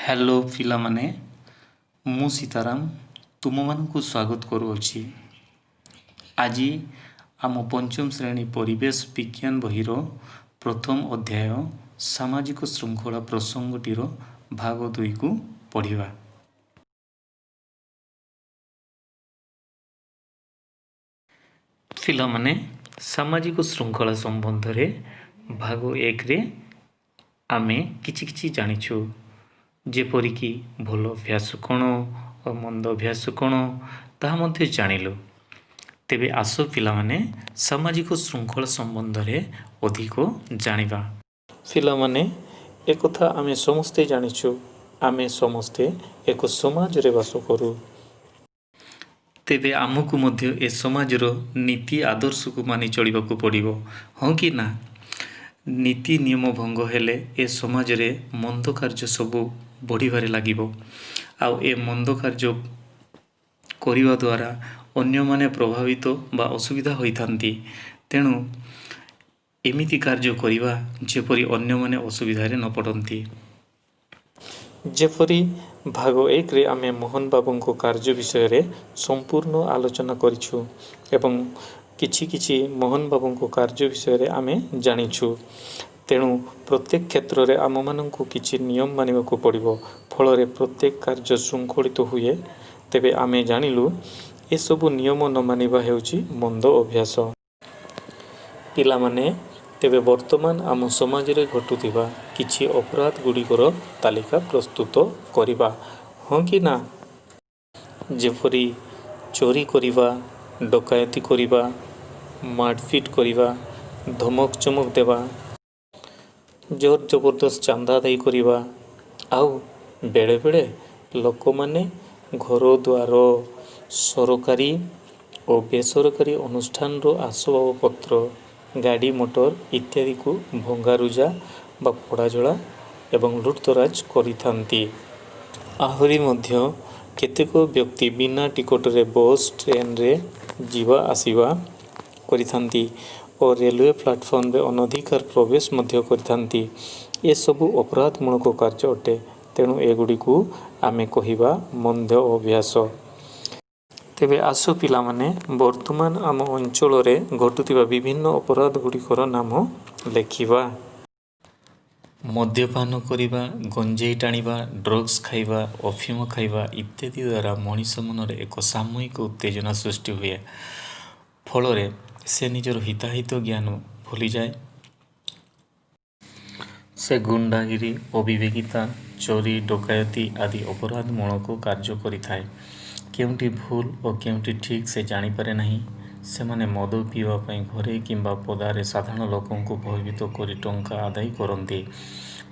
Hello ପିଲାମାନେ, ମୁଁ ସୀତାରାମ ତୁମମାନଙ୍କୁ ସ୍ୱାଗତ କରୁଅଛି। ଆଜି ଆମ ପଞ୍ଚମ ଶ୍ରେଣୀ ପରିବେଶ ବିଜ୍ଞାନ ବହିର ପ୍ରଥମ ଅଧ୍ୟାୟ ସାମାଜିକ ଶୃଙ୍ଖଳା ପ୍ରସଙ୍ଗଟିର ଭାଗ 2କୁ ପଢ଼ିବା। ପିଲାମାନେ, ସାମାଜିକ ଶୃଙ୍ଖଳା ସମ୍ବନ୍ଧରେ ଭାଗ 1ରେ ଆମେ କିଛି କିଛି ଜାଣିଛୁ, ଯେପରିକି ଭଲ ଅଭ୍ୟାସ କ'ଣ ଓ ମନ୍ଦ ଅଭ୍ୟାସ କ'ଣ, ତାହା ମଧ୍ୟ ଜାଣିଲୁ। ତେବେ ଆସ ପିଲାମାନେ, ସାମାଜିକ ଶୃଙ୍ଖଳା ସମ୍ବନ୍ଧରେ ଅଧିକ ଜାଣିବା। ପିଲାମାନେ, ଏକଥା ଆମେ ସମସ୍ତେ ଜାଣିଛୁ, ଆମେ ସମସ୍ତେ ଏକ ସମାଜରେ ବାସ କରୁ। ତେବେ ଆମକୁ ମଧ୍ୟ ଏ ସମାଜର ନୀତି ଆଦର୍ଶକୁ ମାନି ଚଳିବାକୁ ପଡ଼ିବ, ହଁ କି ନା? ନୀତି ନିୟମ ଭଙ୍ଗ ହେଲେ ଏ ସମାଜରେ ମନ୍ଦ କାର୍ଯ୍ୟ ସବୁ ବଢ଼ିବାରେ ଲାଗିବ, ଆଉ ଏ ମନ୍ଦ କାର୍ଯ୍ୟ କରିବା ଦ୍ୱାରା ଅନ୍ୟମାନେ ପ୍ରଭାବିତ ବା ଅସୁବିଧା ହୋଇଥାନ୍ତି। ତେଣୁ ଏମିତି କାର୍ଯ୍ୟ କରିବା ଯେପରି ଅନ୍ୟମାନେ ଅସୁବିଧାରେ ନ ପଡ଼ନ୍ତି। ଯେପରି ଭାଗ 1ରେ ଆମେ ମୋହନ ବାବୁଙ୍କ କାର୍ଯ୍ୟ ବିଷୟରେ ସମ୍ପୂର୍ଣ୍ଣ ଆଲୋଚନା କରିଛୁ ଏବଂ କିଛି କିଛି ମୋହନ ବାବୁଙ୍କ କାର୍ଯ୍ୟ ବିଷୟରେ ଆମେ ଜାଣିଛୁ। ତେଣୁ ପ୍ରତ୍ୟେକ କ୍ଷେତ୍ରରେ ଆମମାନଙ୍କୁ କିଛି ନିୟମ ମାନିବାକୁ ପଡ଼ିବ, ଫଳରେ ପ୍ରତ୍ୟେକ କାର୍ଯ୍ୟ ଶୃଙ୍ଖଳିତ ହୁଏ। ତେବେ ଆମେ ଜାଣିଲୁ, ଏସବୁ ନିୟମ ନ ମାନିବା ହେଉଛି ମନ୍ଦ ଅଭ୍ୟାସ। ପିଲାମାନେ, ତେବେ ବର୍ତ୍ତମାନ ଆମ ସମାଜରେ ଘଟୁଥିବା କିଛି ଅପରାଧ ଗୁଡ଼ିକର ତାଲିକା ପ୍ରସ୍ତୁତ କରିବା, ହଁ କି ନା? ଯେପରି ଚୋରି କରିବା, ଡକାୟତି କରିବା, ମାଡ଼ପିଟ କରିବା, ଧମକ ଚମକ ଦେବା, ଜୋର ଜବରଦସ୍ତ ଚାନ୍ଦା ଆଦାୟ କରିବା, ଆଉ ବେଳେବେଳେ ଲୋକମାନେ ଘର ଦ୍ୱାର, ସରକାରୀ ଓ ବେସରକାରୀ ଅନୁଷ୍ଠାନର ଆସବାବପତ୍ର, ଗାଡ଼ି ମଟର ଇତ୍ୟାଦିକୁ ଭଙ୍ଗାରୁଜା ବା ପୋଡ଼ାଜଳା ଏବଂ ଲୁଟତରାଜ କରିଥାନ୍ତି। ଆହୁରି ମଧ୍ୟ କେତେକ ବ୍ୟକ୍ତି ବିନା ଟିକଟରେ ବସ୍, ଟ୍ରେନରେ ଯିବା ଆସିବା କରିଥାନ୍ତି ଓ ରେଲୱେ ପ୍ଲାଟଫର୍ମରେ ଅନଧିକାର ପ୍ରବେଶ ମଧ୍ୟ କରିଥାନ୍ତି। ଏସବୁ ଅପରାଧମୂଳକ କାର୍ଯ୍ୟ ଅଟେ। ତେଣୁ ଏଗୁଡ଼ିକୁ ଆମେ କହିବା ମନ୍ଦ ଅଭ୍ୟାସ। ତେବେ ଆସ ପିଲାମାନେ, ବର୍ତ୍ତମାନ ଆମ ଅଞ୍ଚଳରେ ଘଟୁଥିବା ବିଭିନ୍ନ ଅପରାଧ ଗୁଡ଼ିକର ନାମ ଲେଖିବା। ମଦ୍ୟପାନ କରିବା, ଗଞ୍ଜେଇ ଟାଣିବା, ଡ୍ରଗ୍ସ ଖାଇବା, ଅଫିମ ଖାଇବା ଇତ୍ୟାଦି ଦ୍ୱାରା ମଣିଷ ମନରେ ଏକ ସାମୟିକ ଉତ୍ତେଜନା ସୃଷ୍ଟି ହୁଏ। ଫଳରେ ସେ ନିଜର ହିତାହିତ ଜ୍ଞାନ ଭୁଲିଯାଏ। ସେ ଗୁଣ୍ଡାଗିରି, ଅବିବେକିତା, ଚୋରି, ଡକାୟତି ଆଦି ଅପରାଧମୂଳକ କାର୍ଯ୍ୟ କରିଥାଏ। କେଉଁଟି ଭୁଲ ଓ କେଉଁଟି ଠିକ୍ ସେ ଜାଣିପାରେ ନାହିଁ। ସେମାନେ ମଦ ପିଇବା ପାଇଁ ଘରେ କିମ୍ବା ପଦାରେ ସାଧାରଣ ଲୋକଙ୍କୁ ଭୟଭୀତ କରି ଟଙ୍କା ଆଦାୟ କରନ୍ତି।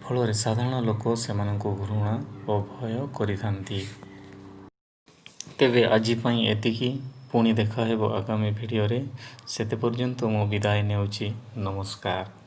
ଫଳରେ ସାଧାରଣ ଲୋକ ସେମାନଙ୍କୁ ଘୃଣା ଓ ଭୟ କରିଥାନ୍ତି। ତେବେ ଆଜି ପାଇଁ ଏତିକି। ପୁଣି ଦେଖାହେବ ଆଗାମୀ ଭିଡ଼ିଓରେ। ସେତେ ପର୍ଯ୍ୟନ୍ତ ମୁଁ ବିଦାୟ ନେଉଛି। ନମସ୍କାର।